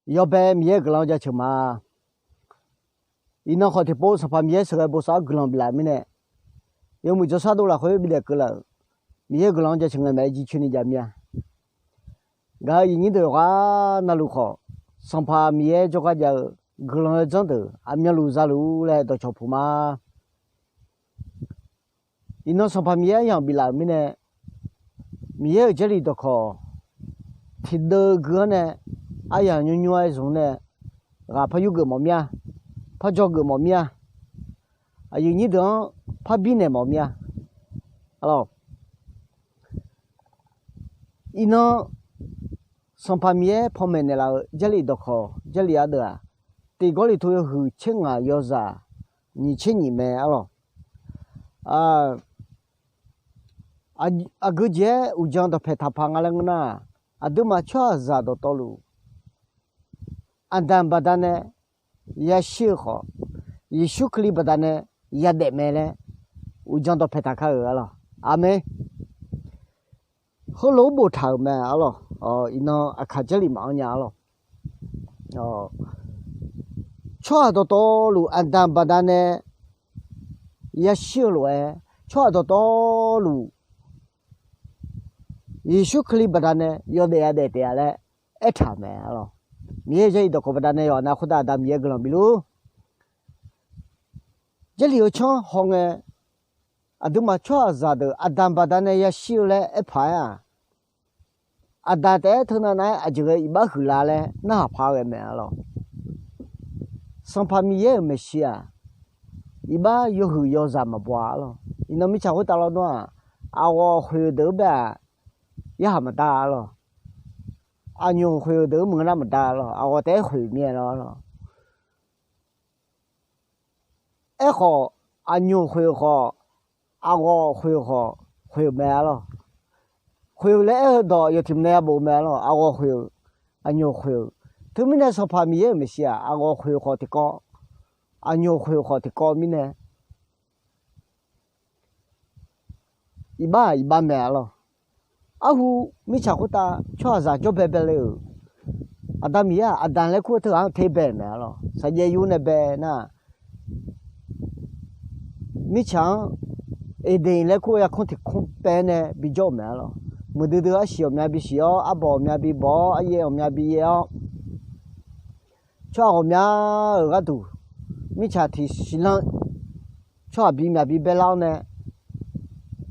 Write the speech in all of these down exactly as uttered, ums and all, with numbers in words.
Yawbae Miqyaer-euq guiqlanq jaceuq ma. Iqnan khawf tiqpov Sanqpaq Miqyaer sheuqghae bosav-awr guiqlanq biflaf-euq mirnae, yawmuiq jawrshar dov lafkhoer bidaef keuvlaf-euq Miqyaer-euq guiqlanq-anr jaceuq ngae maeq-aer jircoeni jav mir-a. Gaq-euq aqyuif nyir deuq yawqghaq navluf khawf, Sanqpaq Miqyaer jawrgar jav-eu guiqlanq-eu dzanr deuq aqmyanluf zaluf laer dawqcawq puq ma. Iqnan Sanqpaq Miqyaer aryamq biflaf-euq mirnae, Miqyaer-euq Jarlif dawqkawq tiqdeuv gui-anr nae aryamq nymrnymr-aer zmq nae ghaq par yurgeuf mawf mir-a, par dzawgeuf mawf mir-a, aqyuif nyir deuq-anr par birnaeq mawf mir-a. Arlawq, iqnan Sanqpaq Miqyaer panmaeq naeqlaf-eu Jarlif dawqkawq Jarlif ardeuv-aq, Tiq Gawrliqtu yawhuiq tser ngaq yawzaq nyiq tser nyiq mae arlawq. Aqgeu jeq-aer uqdzan dawqpaeq taqpaq nga laer ngeur nar, aqduimaf tsawrhaqzaq dawqtawvluf Aqdanq baqdanae yashir-eu khawf, Yeqsur Kali baqdanae yadaef mae laer uqdzan dawqpaeq taqkar-euq arlawq. Aqmeq. Heulof-aer boftaq-euq mae arlawq. Iqnan aqkaq Jarlif maqanr nya arlawq. Tsawrhaq dawqtawvluf Aqdanq baqdanae yashir-eu lof-aer, tsawrhaq dawqtawvluf Yeqsur Kali baqdanae yawdaef yadaef taef-a laer aertaq-euq mae arlawq. Miqyaer Jarlif dawqkawq baqdanae yawqha-anr khoertav Aqda Miqyaer guiqlanq bif luf-ur. Jarlif-eu tsanr hawngae, aqduimaf tsawrhaqzaq deuq Aqdanq baqdanae yashir-eu laer aerpaq-aer-aq, Aqdanq taef-aer teunav nav-aer aqjeq ghae iqbax huiqlar laer narhaq paq-aer ghae mae arlawq. Sanqpaq Miqyaer-euq maeqshi-aq, iqbax yawhuiq yawzaq maqbaw-a arlawq. Iqnan mirtsaq khoertav lawr nar-aq, aqghawq khoeq-eu deuq-anr bae-aq, yarhaq maqdar arlawq. Aqnyoq khoeq-eu deuq-anr maqngeur nar maqdar arlawq. Aqghawq taef-aer khoeq mir-aer lawr arlawq. Aerkhawf, aqnyoq khoeq-eu khawf, aqghawq khoeq-eu khawf, khoeq-euq mae arlawq. Khoeq-eu laer aer-eu dawq yawtiq maqnae ya bof-eu mae arlawq. Aqghawq khoeq-eu, aqnyoq khoeq-eu. Teumirnae Sanqpaq Miqyaer-euq maeqshi-aq, aqghawq khoeq-eu khawf tiqkawv, aqnyoq khoeq-eu khawf tiqkawv mirnae, iqbax-aq iqbax mae arlawq. Arhu mirtsaq khoertav tsawrhaqzaq jawrbae bae le-euq, Aqda Miqyaer-aq Aqdanq laer kur-eu teughaq-anr ter bae-euq mae arlawq. Saqjaev yur nae bae nar-aq, mirtsaq-anr Eqdeq laer kur-eu yarkmr tiq kmr paev nae bijawr-euq mae arlawq. Muiqdui dui arsiq ghawqmya bisiq-awr, arbawq ghawqmya bibawq-awr, aryaev ghawqmya biyaev-awr, tsawrhaq ghawqmya-euq gharduq, mirtsaq tiqsiq lanr tsawrhaq bimyaq bibae lar-awr nae,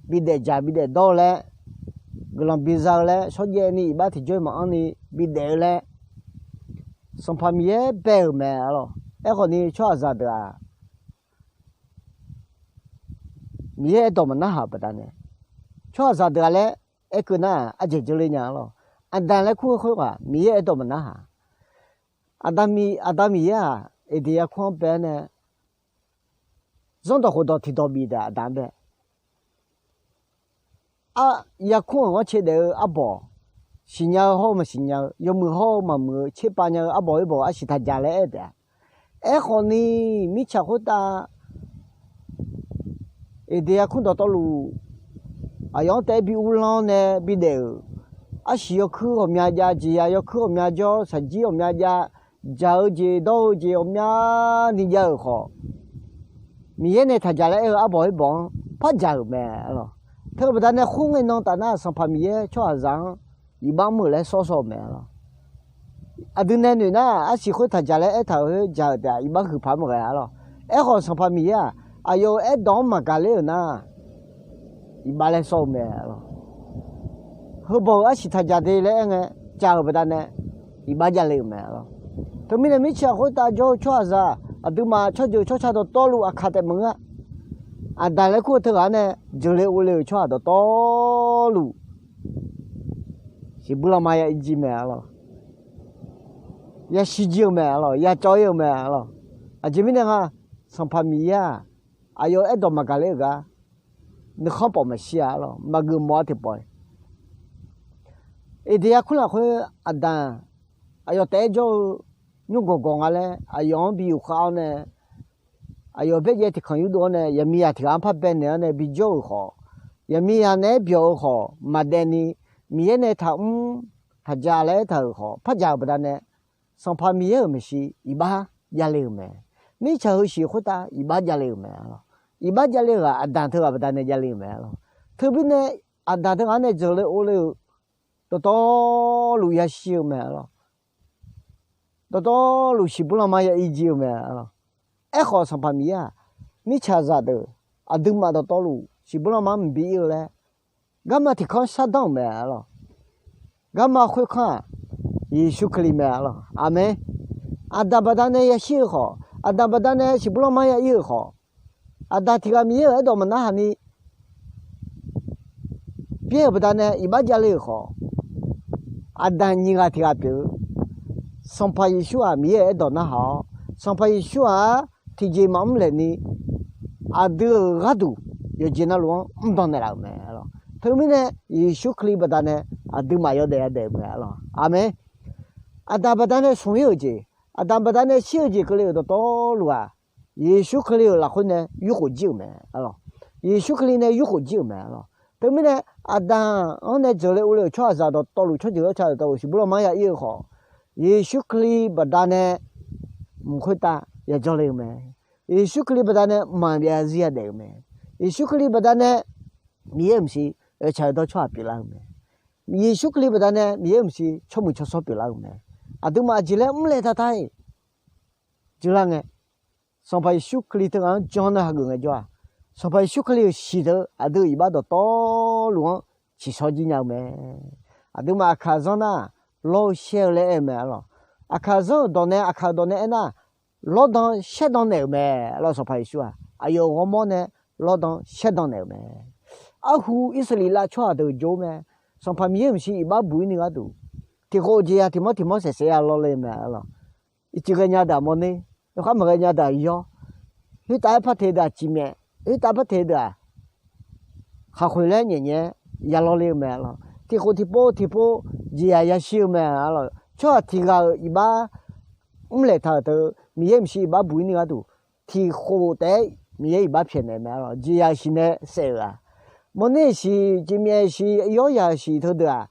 bidaef dzaq bidaef dawr-eu laer, guiqlanq biza-eu laer, shawrjaev ni iqbax tiqjawr-iq maqanr ni bidaef-eu laer, Sanqpaq Miqyaer bae-euq mae arlawq. Aerkhawf ni tsawrhaqzaq deuq-aq, Miqyaer aerdawq maqnarhaq-euq baqdanae, tsawrhaqzaq deuq-aq laer aerkeuv nar-aq, ardzaeq dzeur ler nya arlawq. Aqdanq laer kur-eu khoerghaq Miqyaer aerdawq maqnarhaq. Aqda Miqyaer-aq, Eqdeq yarkmr-anr bae-awr nae, zanrdawq khofdawq tiqdawq bif taef-a Aqdanq-anr bae. Ar, yarkmr-euq ghanrcae daef-eu arbawq, siqnya-eu hawr-eu maqsiqnya-eu, yawmuiq hawr-eu maqmuiq-eu tserpav nya-eu arbawq oerbawq arsiq taqdzaq laer aer-eu taef-a. Aerkhawf ni, mirtsaq khoertav Eqdeq yarkmr dawqtawvluf, aqyawf-anr taef-aer bi uvlanr nae bidaef-euq, arsiq yawkuir ghawqmya jav, jeqzaq yawkuir ghawqmya jawr, shaqjir ghawqmya jav, dzaq-eu jeq dawr-eu jeq ghawqmyani jav-euq khawf, Miqyaer nae taqdzaq laer aer-eu arbawq oerbawq-anr par dzaq-euq mae arlawq. Teu-eu baqdanae khoerngae nan taf nar, Sanqpaq Miqyaer tsawrhaqzaq-anr iqbax mr-euq laer sawr sawr-eu mae arlawq. Aqdui nae noeq nar, arsiq khoer taqdzaq laer aertaq-euq khoer dzaq-euq taef-a, iqbax huiq paq mr ghae arlawq. Aerkhawf Sanqpaq Miqyaer-aq, aqyawf-euq aerdawq-anr maqgaq ler-euq nar, iqbax laer sawr-eu mae arlawq. Heubawq-euq arsiq taqdzaq de laer aer ngae, dzaq-euq baqdanae iqbax javle-euq mae arlawq. Teumirnae mirtsaq khoertav jawr-eu tsawrhaqzaq, aqduimaf tsawrjeuq tsawrca dawqtawvluf aqkaq taef maqngeur-a. Aqdanq laer kur-eu teughaq-anr nae jeuqle ovle-euq tsawrhaq dawqtawvluf, siqbuir lanma ya irjir mae arlawq. Yashir jir-eu mae arlawq, yacawv ir-eu mae arlawq. Aqjeq mirnae nga, Sanqpaq Miqyaer-aq, aqyawf-euq aerdawq maqgaq ler-euq gar, nuikhanr pawf maqshir-a arlawq, maqgeuf mawf-a tiqpawf-iq. Eqdeq yarkmr lafkhoer Aqdanq, aqyawf taef-aer jawr-eu nymrgawq gawq nga laer aqyawf-anr bi yufkhav-awr nae, aqyawf baerjaev tiqkanq yurdov-awr nae, yaqmiqzaq tiq ghaq-anr par baenaeq-awr nae bijawr-euq khawf, yaqmiqzaq naeq-aer byawq-eu khawf maqdaef ni, Miqyaer nae taqmr taqdzaq laer aertaq-euq khawf par dzaq-euq baqdanae, Sanqpaq Miqyaer-euq maeqshi iqbax javle-euq mae. Mirtsaq heu shiq khoertav iqbax javle-euq mae arlawq. Iqbax javle-euq-aq, Aqdaq teughaq baqdanae javle-euq mae arlawq. Teubaqda nae Aqdaq teughaq-anr nae jeuqle ovle-euq dawqtawvluf yashir-eu mae arlawq. Dawqtawvluf shiqbur lanma ya ir jir-eu mae arlawq. Aerkhawf, Sanqpaq Miqyaer-aq, mirtsaqzaq deuq aqduimaf dawqtawvluf shiqbur lanma-anr mqbi ir-eu laer, garma tiq kanr shardanr-euq mae arlawq. Garma khoerkanr-aq, Yeqsur Kali mae arlawq. Aqmeq. Aqdaq baqdanae yashir-eu khawf, Aqdaq baqdanae shiqbur lanma ya ir-euq khawf, Aqdaq tiq ghaq Miqyaer-euq aerdawq maqnarhaq ni byaer-euq baqdanae iqbax javle-euq khawf, Aqdaq nyiq ghaq tiq ghaq pyeuf-eu, Sanqpaq Yeqsur-aq Miqyaer-euq aerdawq narhaq-awr, Sanqpaq Yeqsur-aq tiqjeq maqmr laeqni, aqdui-euq gharduq yawqjeq navluf-anr mrdan naeqlaf-euq mae arlawq. Teumirnae, Yeqsur Kali baqdanae aqduimaf yawdaef yadaef-euq mae arlawq. Aqmeq. Aqdaq baqdanae smq ir-euq jeq, Aqdaq baqdanae shir-eu jeq keuvle-euq dawqtawvluf-aq, Yeqsur Kali-euq lafkhoer nae yurkhof jir-euq mae arlawq. Yeqsur Kali nae yurkhof jir-euq mae arlawq. Teumirnae, Aqdaq-anr nae jeuqle ovle-euq tsawrhaqzaq dawqtawvluf, tsawrjeuq tsawrca dawqtawvluf shiqbur lanma ya ir-eu khawf, Yeqsur Kali baqdanae mq khoertav yajawr le-eu mae. Yeqsur Kali baqdanae mqmaq byav zarzir yadaef-eu mae. Yeqsur Kali baqdanae Miqyaer-euq maeqshi oeqtaq-eu dawr tsawrhaq pyeuflar-eu mae. Yeqsur Kali baqdanae Miqyaer-euq maeqshi tsawrmuiq tsawrshawr pyeuflar-eu mae. Aqduimaf aqjeq laer mrlaeq taq taq-iq jeuqlar ngae, Sanqpaq Yeqsur Kali teughaq-anr jan nae hageuf ngaejawr-aq, Sanqpaq Yeqsur Kali-euq shiq teu aqdui-euq iqbax dawqtawvluf-anr ciqshawr jir nya-eu mae. Aqduimaf aqkaq zanr nar, lawr-eu shaer-eu laer aer-eu mae arlawq. Aqkaq zanr-euq dawq nae, aqkaq-euq dawq nae aernar, lawrdan shaerdan naeq-euq mae arlawq. Sanqpaq Yeqsur-aq aqyawf-euq ghawrmawr nae lawrdan shaerdan naeq-euq mae. Arhu Irsaqleqlav tsawrhaq deuq jawr-eu mae. Sanqpaq Miqyaer-euq maeqshi iqbax buq ir ni gharduq, tiqkhof jeqzaq tiq mawr tiq mawr saeqsaeq ya lawr le mae arlawq. Iqcif ghaenya deuq-aq mawrner, yawkhar maqghae nya deuq-aq yawr, khoertav-aer par te deuq-aq cifmyaef, khoertav par te deuq-aq khaqkhoeq laer nyaef nyaef-aer ya lawr le-eu mae arlawq. Tiqkhof tiqpov tiqpov jeqzaq yashir-eu mae arlawq. Tsawrhaq tiq ghaq-euq iqbax mrlaeq taq-euq teu, Miqyaer maeqshi iqbax buq ir ni gharduq, tiqkhof taef-aer Miqyaer iqbax pyaeqnaeq mae arlawq. Jeqzaq siq nae saef-euq-aq, mawrner-euq siq, cifmyaef siq, yawryaq siq teudeuq-aq,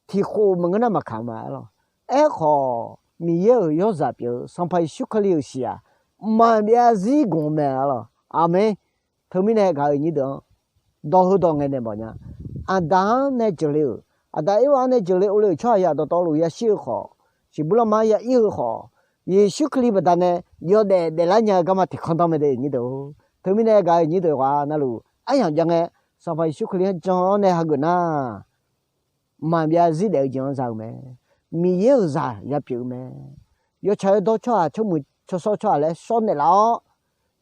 tiqkhof maqngeur nar maqkaq ma arlawq. Aerkhawf, Miqyaer-euq yawrzaq pyeuf-eu Sanqpaq Yeqsur Kali-euq siq-aq, mqmaq byav zarzir gaq-eu mae arlawq. Aqmeq. Teumirnae gaq-euq nyir deuq-anr, dawq heudawq ngaeqnaeq mawf nya. Aqdaq-anr nae jeuqle-euq, Aqdaq Erwa-anr nae jeuqle ovle-euq tsawrhaqzaq dawqtawvluf yashir-eu khawf, siqbur lanma ya ir-eu khawf, Yeqsur Kali baqdanae yawdaef daeflar nya-eu garma tiqkanr danr mae de nyir deuq-or. Teumirnae gaq-euq nyir deuq ghaq navluf aryamq jav ngae, Sanqpaq Yeqsur Kali-anr jan-awr nae hageuf nar, mqmaq byav zarzir daef-eu jeq-anr za-eu mae. Miqyaer-euq zaq yapyeuf-eu mae. Yawtsaq yawdawr tsawrhaq, tsawrmuiq tsawrshawr tsawrhaq laer shawr naeqlaf-awr,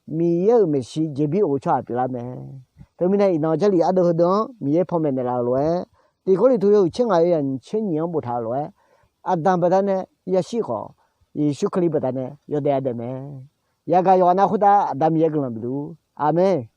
Miqyaer-euq maeqshi jeqbir of-eu tsawrhaq pyeuflar mae. Teumirnae iqnan Jarlif ardeuv heudeuq-anr Miqyaer panmaeq naeqlaf-euq lof-aer, Tiq Gawrliqtu yawhuiq tser ngaq yawzaq nyiq tser nyiq-anr boftaq-euq lof-aer, Aqdaq baqdanae yashir khawf, Yeqsur Kali baqdanae yawdaef yadaef mae. Yagaq yawqghaq nav khoertav Aqda Miqyaer guiqlanq bifluf-ur. Aqmeq.